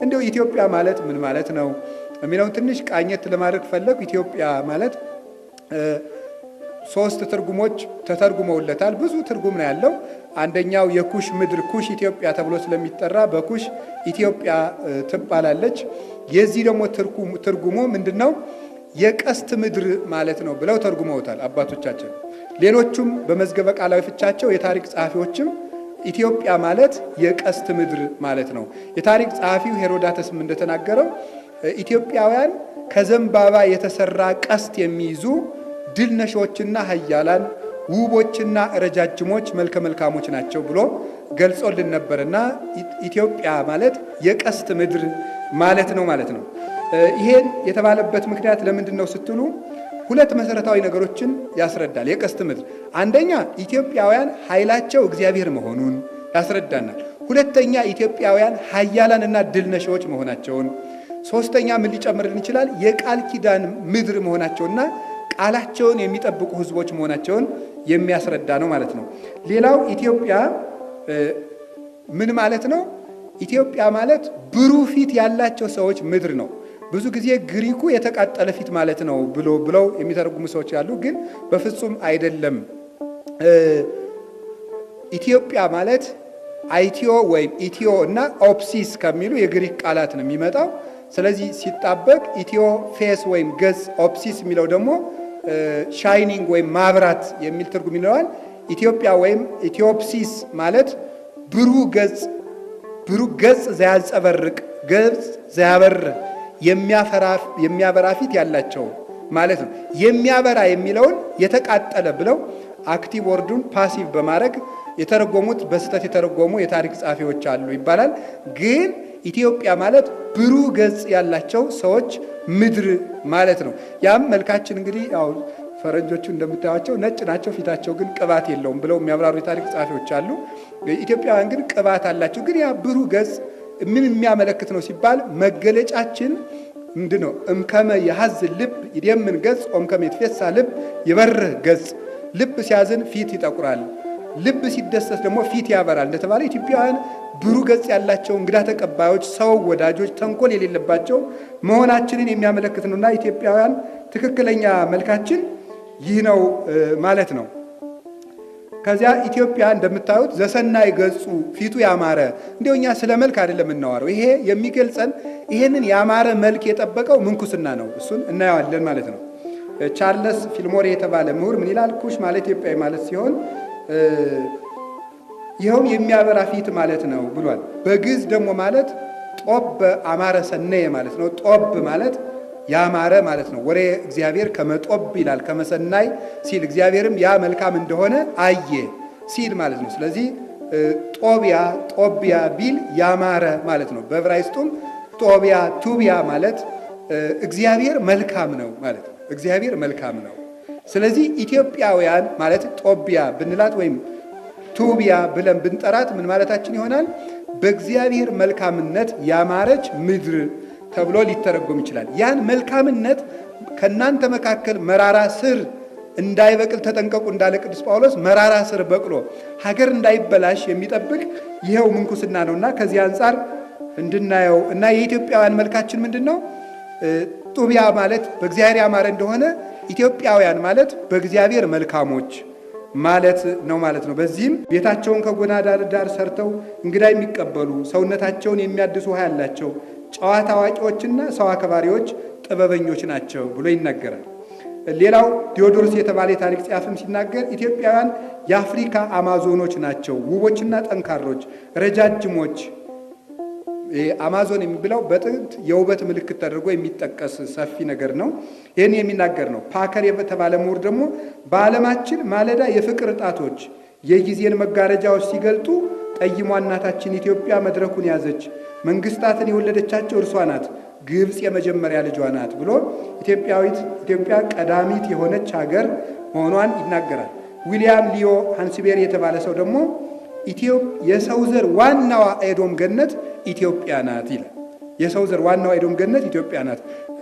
እንዲሁ ኢትዮጵያ ማለት ምን ማለት ነው የሚለውን ትንሽ ቃኘት ለማድረግ ፈለጉ። ኢትዮጵያ ማለት ሶስት ትርጉሞች ተተርጉመውለታል። ብዙ ትርጉም ነው ያለው። አንደኛው የኩሽ ምድር ኩሽ ኢትዮጵያ ተብሎ ስለሚጠራ በኩሽ ኢትዮጵያ ትባላለች። የዚህ ደግሞ ትርጉሙ ምንድን ነው? የቀስት ምድር ማለት ነው ብለው ተርጉመውታል አባቶቻችን። ሌሎቹም በመዝገበ ቃላዊ ፍቻቸው የታሪክ ጸሐፊዎችም ኢትዮጵያ ማለት የቀስት ምድር ማለት ነው። የታሪክ ጸሐፊው ሄሮዳተስም እንደተናገረው ኢትዮጵያውያን ከዘንባባ የተሰራ ቀስት የሚይዙ ድል ነሾችና ኃያላን ውቦችና ረጃጅሞች መልከ መልካሞች ናቸው ብሎ ገልጾልን ነበርና ኢትዮጵያ ማለት የቀስት ምድር ማለት ነው ማለት ነው። ይሄን የተባለበት ምክንያት ለምንድን ነው ስትሉ ሁለት መሰረታዊ ነገሮችን ያስረዳል። የቀስት ምድር አንደኛ ኢትዮጵያውያን ኃይላቸው እግዚአብሔር መሆኑን ያስረዳናል። ሁለተኛ ኢትዮጵያውያን ኃያላንና ድል ነሺዎች መሆናቸውን፣ ሶስተኛ ምን ሊጨምርልን ይችላል? የቃል ኪዳን ምድር መሆናቸውና ቃላቸውን የሚጠብቁ ሕዝቦች መሆናቸውን የሚያስረዳ ነው ማለት ነው። ሌላው ኢትዮጵያ ምን ማለት ነው? ኢትዮጵያ ማለት ብሩህ ፊት ያላቸው ሰዎች ምድር ነው። ብዙ ጊዜ ግሪኩ የተቃጠለ ፊት ማለት ነው ብሎ ብለው የሚተረጉሙ ሰዎች ያሉ፣ ግን በፍጹም አይደለም። ኢትዮጵያ ማለት አይቲዮ ወይም ኢትዮ እና ኦፕሲስ ከሚሉ የግሪክ ቃላት ነው የሚመጣው። ስለዚህ ሲጣበቅ ኢትዮ face ወይም ገጽ፣ ኦፕሲስ የሚለው ደግሞ shining ወይም ማብራት የሚል ትርጉም ይለዋል። ኢትዮጵያ ወይም ኢትዮፕሲስ ማለት ብሩህ ገጽ፣ ብሩህ ገጽ ዘያንጸበርቅ፣ ገጽ ዘያበርህ፣ የሚያበራ ፊት ያላቸው ማለት ነው። የሚያበራ የሚለውን የተቃጠለ ብለው active word ኡን passive በማድረግ የተረጎሙት በስህተት የተረጎሙ የታሪክ ጸሐፊዎች አሉ ይባላል። ግን ኢትዮጵያ ማለት ብሩህ ገጽ ያላቸው ሰዎች ምድር ማለት ነው። ያም መልካችን እንግዲህ ያው ፈረንጆቹ እንደምታዩቸው ነጭ ናቸው፣ ፊታቸው ግን ቅባት የለውም ብለው የሚያብራሩ የታሪክ ጸሐፊዎች አሉ። ኢትዮጵያውያን ግን ቅባት አላቸው። ግን ያ ብሩህ ገጽ ምን የሚያመለክት ነው ሲባል መገለጫችን ምንድን ነው? እምከመ የሐዝን ልብ ይደምን ገጽ ወእምከመ ይትፌሳ ልብ ይበርህ ገጽ። ልብ ሲያዝን ፊት ይጠቁራል፣ ልብ ሲደሰት ደግሞ ፊት ያበራል እንደተባለ ኢትዮጵያውያን ብሩህ ገጽ ያላቸው እንግዳ ተቀባዮች፣ ሰው ወዳጆች፣ ተንኮል የሌለባቸው መሆናችንን የሚያመለክት ነውና ኢትዮጵያውያን ትክክለኛ መልካችን ይህ ነው ማለት ነው። ከዚያ ኢትዮጵያ እንደምታዩት ዘሰናይ ገጹ ፊቱ ያማረ፣ እንዲያው እኛ ስለ መልክ አይደለም የምናወራው። ይሄ የሚገልጸን ይሄንን ያማረ መልክ የጠበቀው ምንኩስና ነው። እሱን እናየዋለን ማለት ነው። ቻርለስ ፊልሞሬ የተባለ ምሁር ምን ይላል? ኩሽ ማለት ኢትዮጵያዊ ማለት ሲሆን ይኸውም የሚያበራ ፊት ማለት ነው ብሏል። በግዕዝ ደግሞ ማለት ጦብ አማረ ሰነየ ማለት ነው። ጦብ ማለት ያማረ ማለት ነው። ወሬ እግዚአብሔር ከመጦብ ይላል ከመሰናይ ሲል እግዚአብሔርም ያ መልካም እንደሆነ አየ ሲል ማለት ነው። ስለዚህ ጦቢያ ጦቢያ ቢል ያማረ ማለት ነው። በዕብራይስጡም ጦቢያ ቱቢያ ማለት እግዚአብሔር መልካም ነው ማለት ነው። እግዚአብሔር መልካም ነው። ስለዚህ ኢትዮጵያውያን ማለት ጦቢያ ብንላት ወይም ቱቢያ ብለን ብንጠራት ምን ማለታችን ይሆናል? በእግዚአብሔር መልካምነት ያማረች ምድር ተብሎ ሊተረጎም ይችላል። ያን መልካምነት ከእናንተ መካከል መራራ ስር እንዳይበቅል ተጠንቀቁ እንዳለ ቅዱስ ጳውሎስ መራራ ስር በቅሎ ሀገር እንዳይበላሽ የሚጠብቅ ይኸው ምንኩስና ነውና ከዚህ አንጻር እንድናየው እና የኢትዮጵያውያን መልካችን ምንድን ነው? ጡቢያ ማለት በእግዚአብሔር ያማረ እንደሆነ ኢትዮጵያውያን ማለት በእግዚአብሔር መልካሞች ማለት ነው ማለት ነው። በዚህም ቤታቸውን ከጎዳና ዳር ዳር ሰርተው እንግዳ የሚቀበሉ፣ ሰውነታቸውን የሚያድሱ ውሃ ያላቸው፣ ጨዋታ አዋቂዎችና ሰው አክባሪዎች፣ ጥበበኞች ናቸው ብሎ ይናገራል። ሌላው ዲዮዶሮስ የተባለ የታሪክ ጸሐፊም ሲናገር ኢትዮጵያውያን የአፍሪካ አማዞኖች ናቸው፣ ውቦችና ጠንካሮች፣ ረጃጅሞች። አማዞን የሚብለው በጥንት የውበት ምልክት ተደርጎ የሚጠቀስ ሰፊ ነገር ነው። ይህን የሚናገር ነው። ፓከር የተባለ ምሁር ደግሞ በዓለማችን ማለዳ የፍቅር ጣቶች የጊዜን መጋረጃዎች ሲገልጡ ጠይሟ እናታችን ኢትዮጵያ መድረኩን ያዘች፣ መንግስታትን የወለደቻቸው እርሷ ናት፣ ግብፅ የመጀመሪያ ልጇ ናት ብሎ ኢትዮጵያዊት ኢትዮጵያ ቀዳሚት የሆነች ሀገር መሆኗን ይናገራል። ዊሊያም ሊዮ ሃንስቤሪ የተባለ ሰው ደግሞ የሰው ዘር ዋናዋ ኤዶም ገነት ኢትዮጵያ ናት ይላል። የሰው ዘር ዋናዋ ኤዶም ገነት ኢትዮጵያ ናት።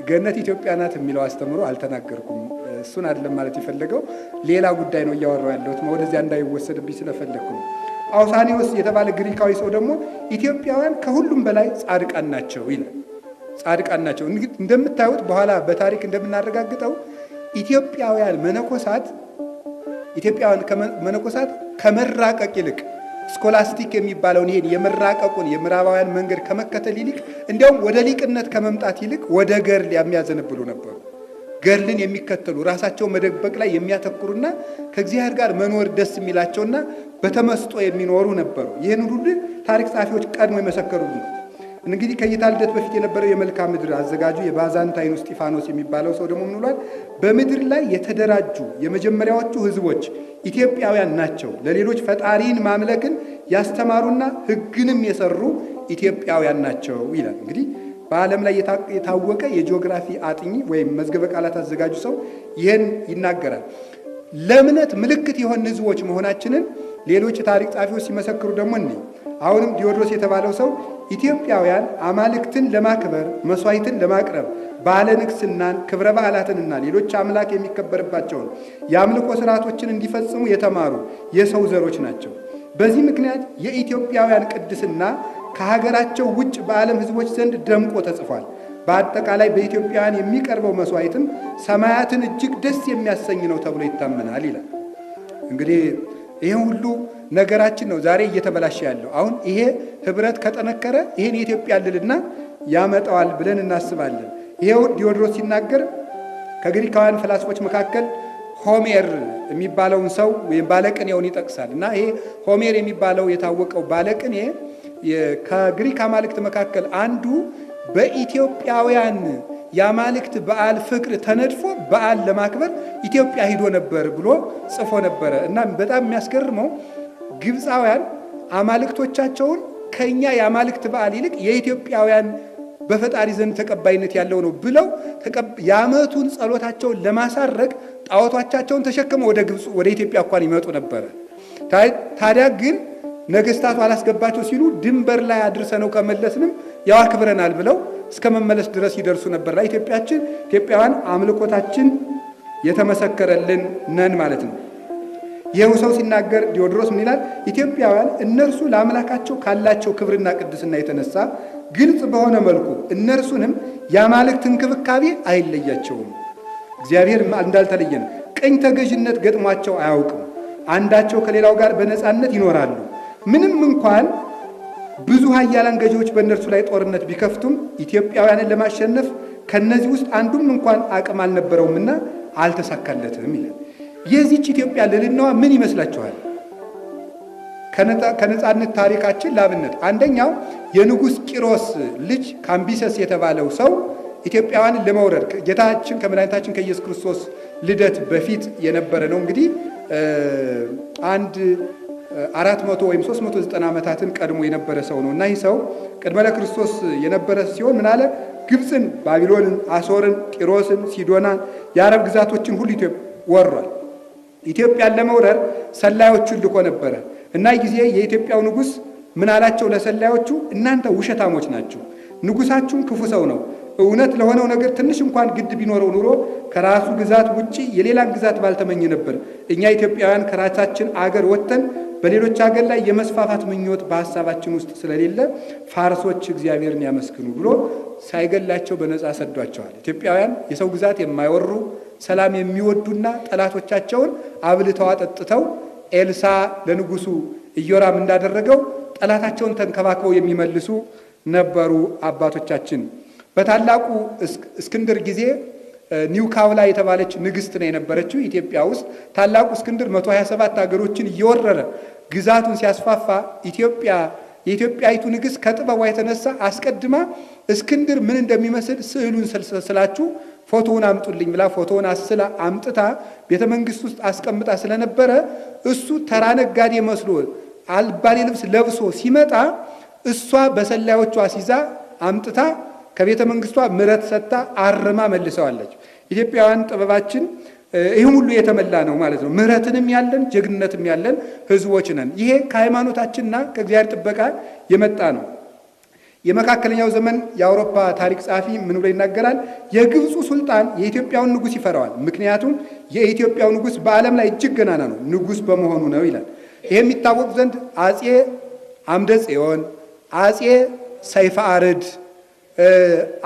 ገነት ኢትዮጵያ ናት የሚለው አስተምሮ አልተናገርኩም። እሱን አይደለም ማለት የፈለገው ሌላ ጉዳይ ነው እያወራሁ ያለሁት፣ ወደዚያ እንዳይወሰድብኝ ስለፈለግኩ ነው። ጳውሳኒዎስ የተባለ ግሪካዊ ሰው ደግሞ ኢትዮጵያውያን ከሁሉም በላይ ጻድቃን ናቸው ይላል። ጻድቃን ናቸው። እንደምታዩት በኋላ በታሪክ እንደምናረጋግጠው ኢትዮጵያውያን መነኮሳት ከመራቀቅ ይልቅ scholastic የሚባለውን ይሄን የመራቀቁን የምዕራባውያን መንገድ ከመከተል ይልቅ እንዲያውም ወደ ሊቅነት ከመምጣት ይልቅ ወደ ገድል የሚያዘነብሉ ነበሩ። ገድልን የሚከተሉ ራሳቸው መደበቅ ላይ የሚያተኩሩና ከእግዚአብሔር ጋር መኖር ደስ የሚላቸውና በተመስጦ የሚኖሩ ነበሩ። ይህን ሁሉ ታሪክ ጸሐፊዎች ቀድሞ የመሰከሩልን። እንግዲህ ከጌታ ልደት በፊት የነበረው የመልክዓ ምድር አዘጋጁ የባዛንታይኑ እስጢፋኖስ የሚባለው ሰው ደግሞ ምን ብሏል? በምድር ላይ የተደራጁ የመጀመሪያዎቹ ሕዝቦች ኢትዮጵያውያን ናቸው። ለሌሎች ፈጣሪን ማምለክን ያስተማሩና ሕግንም የሰሩ ኢትዮጵያውያን ናቸው ይላል። እንግዲህ በዓለም ላይ የታወቀ የጂኦግራፊ አጥኚ ወይም መዝገበ ቃላት አዘጋጁ ሰው ይህን ይናገራል። ለእምነት ምልክት የሆን ሕዝቦች መሆናችንን ሌሎች የታሪክ ጸሐፊዎች ሲመሰክሩ ደግሞ እኔ አሁንም ዲዮድሮስ የተባለው ሰው ኢትዮጵያውያን አማልክትን ለማክበር መስዋዕትን ለማቅረብ በዓለ ንግስናን፣ ክብረ በዓላትንና ሌሎች አምላክ የሚከበርባቸውን የአምልኮ ስርዓቶችን እንዲፈጽሙ የተማሩ የሰው ዘሮች ናቸው። በዚህ ምክንያት የኢትዮጵያውያን ቅድስና ከሀገራቸው ውጭ በዓለም ሕዝቦች ዘንድ ደምቆ ተጽፏል። በአጠቃላይ በኢትዮጵያውያን የሚቀርበው መስዋዕትም ሰማያትን እጅግ ደስ የሚያሰኝ ነው ተብሎ ይታመናል ይላል። እንግዲህ ይህ ሁሉ ነገራችን ነው ዛሬ እየተበላሸ ያለው። አሁን ይሄ ህብረት ከጠነከረ ይሄን የኢትዮጵያ ልዕልና ያመጣዋል ብለን እናስባለን። ይሄው ዲዮድሮስ ሲናገር ከግሪካውያን ፈላስፎች መካከል ሆሜር የሚባለውን ሰው ወይም ባለቅኔውን ይጠቅሳል። እና ይሄ ሆሜር የሚባለው የታወቀው ባለቅኔ ከግሪክ አማልክት መካከል አንዱ በኢትዮጵያውያን የአማልክት በዓል ፍቅር ተነድፎ በዓል ለማክበር ኢትዮጵያ ሂዶ ነበር ብሎ ጽፎ ነበረ። እና በጣም የሚያስገርመው ግብፃውያን አማልክቶቻቸውን ከኛ የአማልክት በዓል ይልቅ የኢትዮጵያውያን በፈጣሪ ዘንድ ተቀባይነት ያለው ነው ብለው የዓመቱን ጸሎታቸውን ለማሳረግ ጣዖቶቻቸውን ተሸክመው ወደ ግብፅ ወደ ኢትዮጵያ እንኳን ይመጡ ነበረ። ታዲያ ግን ነገስታቱ አላስገባቸው ሲሉ ድንበር ላይ አድርሰነው ከመለስንም ያው አክብረናል ብለው እስከ መመለስ ድረስ ይደርሱ ነበር። ላይ ኢትዮጵያችን ኢትዮጵያውያን አምልኮታችን የተመሰከረልን ነን ማለት ነው። ይኸው ሰው ሲናገር ዲዮድሮስ ምን ይላል? ኢትዮጵያውያን እነርሱ ለአምላካቸው ካላቸው ክብርና ቅድስና የተነሳ ግልጽ በሆነ መልኩ እነርሱንም የአማልክት እንክብካቤ አይለያቸውም። እግዚአብሔር እንዳልተለየን ቅኝ ተገዥነት ገጥሟቸው አያውቅም። አንዳቸው ከሌላው ጋር በነፃነት ይኖራሉ። ምንም እንኳን ብዙ ኃያላን ገዢዎች በእነርሱ ላይ ጦርነት ቢከፍቱም ኢትዮጵያውያንን ለማሸነፍ ከነዚህ ውስጥ አንዱም እንኳን አቅም አልነበረውምና አልተሳካለትም ይላል። የዚች ኢትዮጵያ ልዕልናዋ ምን ይመስላችኋል? ከነፃነት ታሪካችን ላብነት አንደኛው የንጉሥ ቂሮስ ልጅ ካምቢሰስ የተባለው ሰው ኢትዮጵያውያንን ለመውረር ጌታችን ከመድኃኒታችን ከኢየሱስ ክርስቶስ ልደት በፊት የነበረ ነው። እንግዲህ አንድ 400 ወይም 390 ዓመታትን ቀድሞ የነበረ ሰው ነው እና ይህ ሰው ቅድመ ለክርስቶስ የነበረ ሲሆን ምን አለ? ግብፅን፣ ባቢሎንን፣ አሶርን፣ ጢሮስን፣ ሲዶናን የአረብ ግዛቶችን ሁሉ ወሯል። ኢትዮጵያን ለመውረር ሰላዮቹን ልኮ ነበረ እና ጊዜ የኢትዮጵያው ንጉሥ ምን አላቸው ለሰላዮቹ? እናንተ ውሸታሞች ናችሁ፣ ንጉሳችሁም ክፉ ሰው ነው። እውነት ለሆነው ነገር ትንሽ እንኳን ግድ ቢኖረው ኑሮ ከራሱ ግዛት ውጪ የሌላን ግዛት ባልተመኘ ነበር። እኛ ኢትዮጵያውያን ከራሳችን አገር ወጥተን በሌሎች አገር ላይ የመስፋፋት ምኞት በሀሳባችን ውስጥ ስለሌለ ፋርሶች እግዚአብሔርን ያመስግኑ ብሎ ሳይገላቸው በነፃ ሰዷቸዋል። ኢትዮጵያውያን የሰው ግዛት የማይወሩ ሰላም የሚወዱና ጠላቶቻቸውን አብልተው አጠጥተው ኤልሳ ለንጉሱ ኢዮራም እንዳደረገው ጠላታቸውን ተንከባክበው የሚመልሱ ነበሩ አባቶቻችን። በታላቁ እስክንድር ጊዜ ኒውካውላ የተባለች ንግስት ነው የነበረችው ኢትዮጵያ ውስጥ። ታላቁ እስክንድር 127 ሀገሮችን እየወረረ ግዛቱን ሲያስፋፋ ኢትዮጵያ የኢትዮጵያዊቱ ንግስት ከጥበቧ የተነሳ አስቀድማ እስክንድር ምን እንደሚመስል ስዕሉን ስላችሁ ፎቶውን አምጡልኝ ብላ ፎቶውን አስላ አምጥታ ቤተ መንግስት ውስጥ አስቀምጣ ስለነበረ እሱ ተራ ነጋዴ መስሎ አልባሌ ልብስ ለብሶ ሲመጣ እሷ በሰላዮቿ ሲዛ አምጥታ ከቤተ መንግስቷ ምረት ሰጥታ አርማ መልሰዋለች። ኢትዮጵያውያን ጥበባችን ይህም ሁሉ የተመላ ነው ማለት ነው። ምሕረትንም ያለን ጀግንነትም ያለን ህዝቦች ነን። ይሄ ከሃይማኖታችንና ከእግዚአብሔር ጥበቃ የመጣ ነው። የመካከለኛው ዘመን የአውሮፓ ታሪክ ጸሐፊ ምን ብሎ ይናገራል? የግብፁ ሱልጣን የኢትዮጵያውን ንጉሥ ይፈራዋል። ምክንያቱም የኢትዮጵያው ንጉሥ በዓለም ላይ እጅግ ገናና ነው፣ ንጉሥ በመሆኑ ነው ይላል። ይሄ የሚታወቅ ዘንድ አጼ አምደ ጽዮን፣ አጼ ሰይፈ አርድ፣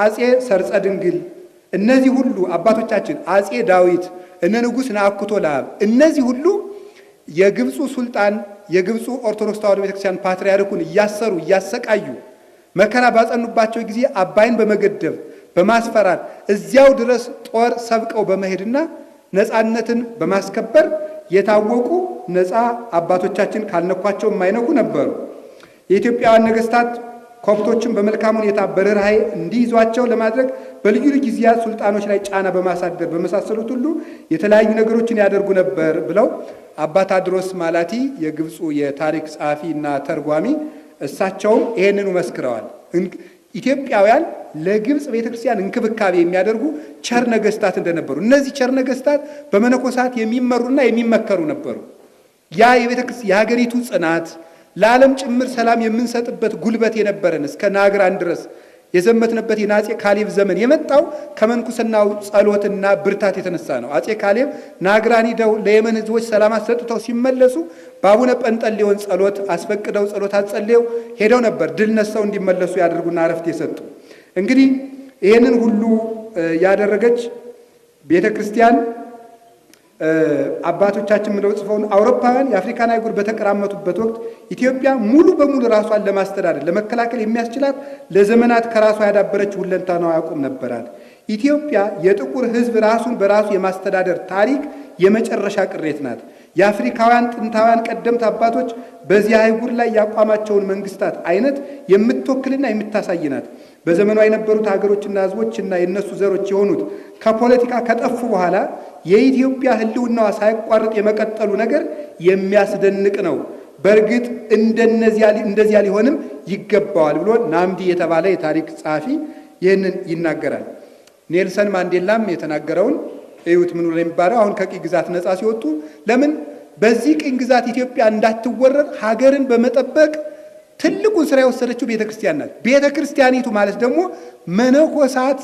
አጼ ሰርጸ ድንግል እነዚህ ሁሉ አባቶቻችን፣ አጼ ዳዊት፣ እነ ንጉሥ ናአኩቶ ለአብ እነዚህ ሁሉ የግብፁ ሱልጣን የግብፁ ኦርቶዶክስ ተዋሕዶ ቤተክርስቲያን ፓትርያርኩን እያሰሩ እያሰቃዩ መከራ ባጸኑባቸው ጊዜ አባይን በመገደብ በማስፈራር እዚያው ድረስ ጦር ሰብቀው በመሄድና ነፃነትን በማስከበር የታወቁ ነፃ አባቶቻችን ካልነኳቸው የማይነኩ ነበሩ። የኢትዮጵያውያን ነገስታት ኮፕቶችን በመልካም ሁኔታ በርኅራኄ እንዲይዟቸው ለማድረግ በልዩ ልዩ ጊዜያት ሱልጣኖች ላይ ጫና በማሳደር በመሳሰሉት ሁሉ የተለያዩ ነገሮችን ያደርጉ ነበር ብለው አባ ታድሮስ ማላቲ የግብፁ የታሪክ ጸሐፊ እና ተርጓሚ እሳቸውም ይሄንኑ መስክረዋል። ኢትዮጵያውያን ለግብፅ ቤተክርስቲያን እንክብካቤ የሚያደርጉ ቸር ነገስታት እንደነበሩ፣ እነዚህ ቸር ነገስታት በመነኮሳት የሚመሩና የሚመከሩ ነበሩ። ያ የቤተክርስቲያን የሀገሪቱ ጽናት ለዓለም ጭምር ሰላም የምንሰጥበት ጉልበት የነበረን እስከ ናግራን ድረስ የዘመትንበት የአፄ ካሌብ ዘመን የመጣው ከመንኩስናው ጸሎትና ብርታት የተነሳ ነው። አፄ ካሌብ ናግራን ሂደው ለየመን ሕዝቦች ሰላም አሰጥተው ሲመለሱ በአቡነ ጰንጠሌዎን ጸሎት አስፈቅደው ጸሎት አጸልየው ሄደው ነበር። ድል ነስተው እንዲመለሱ ያደርጉና እረፍት የሰጡ። እንግዲህ ይህንን ሁሉ ያደረገች ቤተ ክርስቲያን አባቶቻችን ምለው ጽፈውን አውሮፓውያን የአፍሪካን አህጉር በተቀራመቱበት ወቅት ኢትዮጵያ ሙሉ በሙሉ ራሷን ለማስተዳደር ለመከላከል የሚያስችላት ለዘመናት ከራሷ ያዳበረች ሁለንተናዊ አቋም ነበራት። ኢትዮጵያ የጥቁር ሕዝብ ራሱን በራሱ የማስተዳደር ታሪክ የመጨረሻ ቅሬት ናት። የአፍሪካውያን ጥንታውያን ቀደምት አባቶች በዚህ አህጉር ላይ ያቋማቸውን መንግስታት አይነት የምትወክልና የምታሳይ ናት። በዘመኗ የነበሩት ሀገሮችና ሕዝቦችና የእነሱ ዘሮች የሆኑት ከፖለቲካ ከጠፉ በኋላ የኢትዮጵያ ሕልውናዋ ሳይቋረጥ የመቀጠሉ ነገር የሚያስደንቅ ነው። በእርግጥ እንደዚያ ሊሆንም ይገባዋል ብሎ ናምዲ የተባለ የታሪክ ጸሐፊ ይህንን ይናገራል። ኔልሰን ማንዴላም የተናገረውን እዩት። ምኑ ላይ የሚባለው አሁን ከቅኝ ግዛት ነፃ ሲወጡ ለምን በዚህ ቅኝ ግዛት ኢትዮጵያ እንዳትወረር ሀገርን በመጠበቅ ትልቁን ስራ የወሰደችው ቤተ ክርስቲያን ናት። ቤተ ክርስቲያኒቱ ማለት ደግሞ መነኮሳት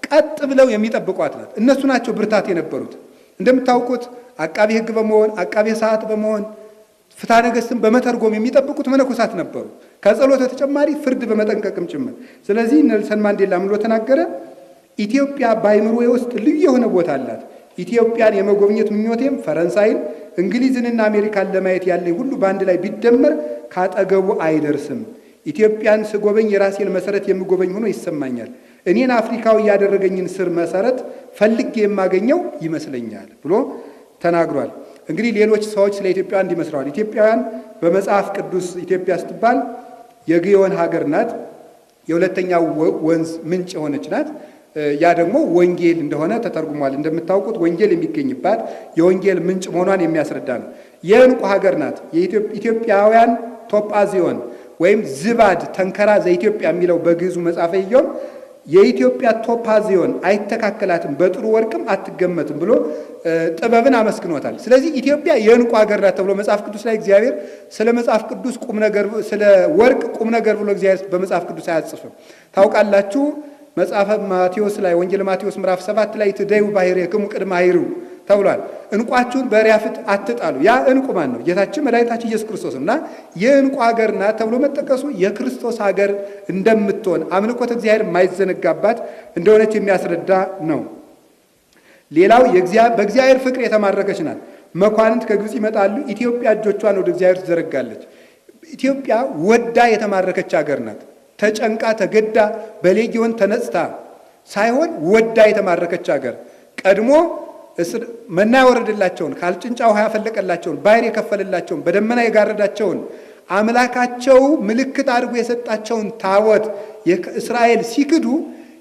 ቀጥ ብለው የሚጠብቋት ናት። እነሱ ናቸው ብርታት የነበሩት። እንደምታውቁት አቃቢ ሕግ በመሆን አቃቢ ሰዓት በመሆን ፍትሐ ነገሥትን በመተርጎም የሚጠብቁት መነኮሳት ነበሩ። ከጸሎት በተጨማሪ ፍርድ በመጠንቀቅም ጭምር። ስለዚህ ኔልሰን ማንዴላ ምን ብሎ ተናገረ? ኢትዮጵያ በአእምሮዬ ውስጥ ልዩ የሆነ ቦታ አላት። ኢትዮጵያን የመጎብኘት ምኞቴም ፈረንሳይን፣ እንግሊዝንና አሜሪካን ለማየት ያለኝ ሁሉ በአንድ ላይ ቢደመር ካጠገቡ አይደርስም። ኢትዮጵያን ስጎበኝ የራሴን መሰረት የምጎበኝ ሆኖ ይሰማኛል። እኔን አፍሪካዊ ያደረገኝን ስር መሰረት ፈልጌ የማገኘው ይመስለኛል ብሎ ተናግሯል። እንግዲህ ሌሎች ሰዎች ስለ ኢትዮጵያ እንዲመስለዋል። ኢትዮጵያውያን በመጽሐፍ ቅዱስ ኢትዮጵያ ስትባል የግዮን ሀገር ናት፣ የሁለተኛው ወንዝ ምንጭ የሆነች ናት። ያ ደግሞ ወንጌል እንደሆነ ተተርጉሟል። እንደምታውቁት ወንጌል የሚገኝባት የወንጌል ምንጭ መሆኗን የሚያስረዳ ነው። የዕንቁ ሀገር ናት። ኢትዮጵያውያን ቶጳዚዮን ወይም ዝባድ ተንከራ ዘኢትዮጵያ የሚለው በግዕዙ መጽሐፈ ኢዮብ የኢትዮጵያ ቶጳዚዮን አይተካከላትም፣ በጥሩ ወርቅም አትገመትም ብሎ ጥበብን አመስግኖታል። ስለዚህ ኢትዮጵያ የዕንቁ ሀገር ናት ተብሎ መጽሐፍ ቅዱስ ላይ እግዚአብሔር ስለ መጽሐፍ ቅዱስ ቁም ነገር ስለ ወርቅ ቁም ነገር ብሎ እግዚአብሔር በመጽሐፍ ቅዱስ አያጽፍም። ታውቃላችሁ መጽሐፈ ማቴዎስ ላይ ወንጌል ማቴዎስ ምዕራፍ 7 ላይ ትደዩ ባሕርየክሙ ቅድመ ኃይሩ ተብሏል። ዕንቋችሁን በእሪያ ፊት አትጣሉ። ያ ዕንቁ ማን ነው? ጌታችን መድኃኒታችን ኢየሱስ ክርስቶስ እና የዕንቁ ሀገር ናት ተብሎ መጠቀሱ የክርስቶስ ሀገር እንደምትሆን አምልኮተ እግዚአብሔር የማይዘነጋባት እንደሆነች የሚያስረዳ ነው። ሌላው በእግዚአብሔር ፍቅር የተማረከች ናት። መኳንንት ከግብፅ ይመጣሉ፣ ኢትዮጵያ እጆቿን ወደ እግዚአብሔር ትዘረጋለች። ኢትዮጵያ ወዳ የተማረከች ሀገር ናት። ተጨንቃ ተገዳ በሌጊዮን ተነጽታ ሳይሆን ወዳ የተማረከች ሀገር ቀድሞ መና ያወረደላቸውን ካልጭንጫ ውሃ ያፈለቀላቸውን ባሕር የከፈለላቸውን በደመና የጋረዳቸውን አምላካቸው ምልክት አድርጎ የሰጣቸውን ታቦት እስራኤል ሲክዱ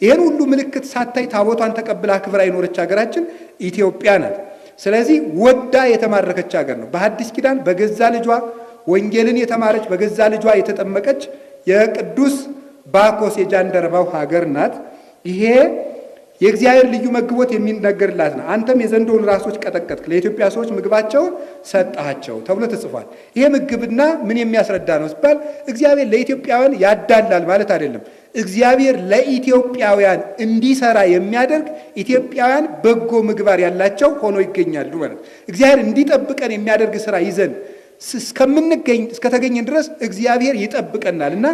ይህን ሁሉ ምልክት ሳታይ ታቦቷን ተቀብላ ክብራ የኖረች ሀገራችን ኢትዮጵያ ናት። ስለዚህ ወዳ የተማረከች ሀገር ነው። በሐዲስ ኪዳን በገዛ ልጇ ወንጌልን የተማረች በገዛ ልጇ የተጠመቀች የቅዱስ ባኮስ የጃንደረባው ሀገር ናት። ይሄ የእግዚአብሔር ልዩ መግቦት የሚነገርላት ነው። አንተም የዘንዶውን ራሶች ቀጠቀጥክ፣ ለኢትዮጵያ ሰዎች ምግባቸውን ሰጣቸው ተብሎ ተጽፏል። ይሄ ምግብና ምን የሚያስረዳ ነው ሲባል እግዚአብሔር ለኢትዮጵያውያን ያዳላል ማለት አይደለም። እግዚአብሔር ለኢትዮጵያውያን እንዲሰራ የሚያደርግ ኢትዮጵያውያን በጎ ምግባር ያላቸው ሆኖ ይገኛሉ ማለት ነው። እግዚአብሔር እንዲጠብቀን የሚያደርግ ስራ ይዘን እስከምንገኝ እስከተገኘን ድረስ እግዚአብሔር ይጠብቀናል እና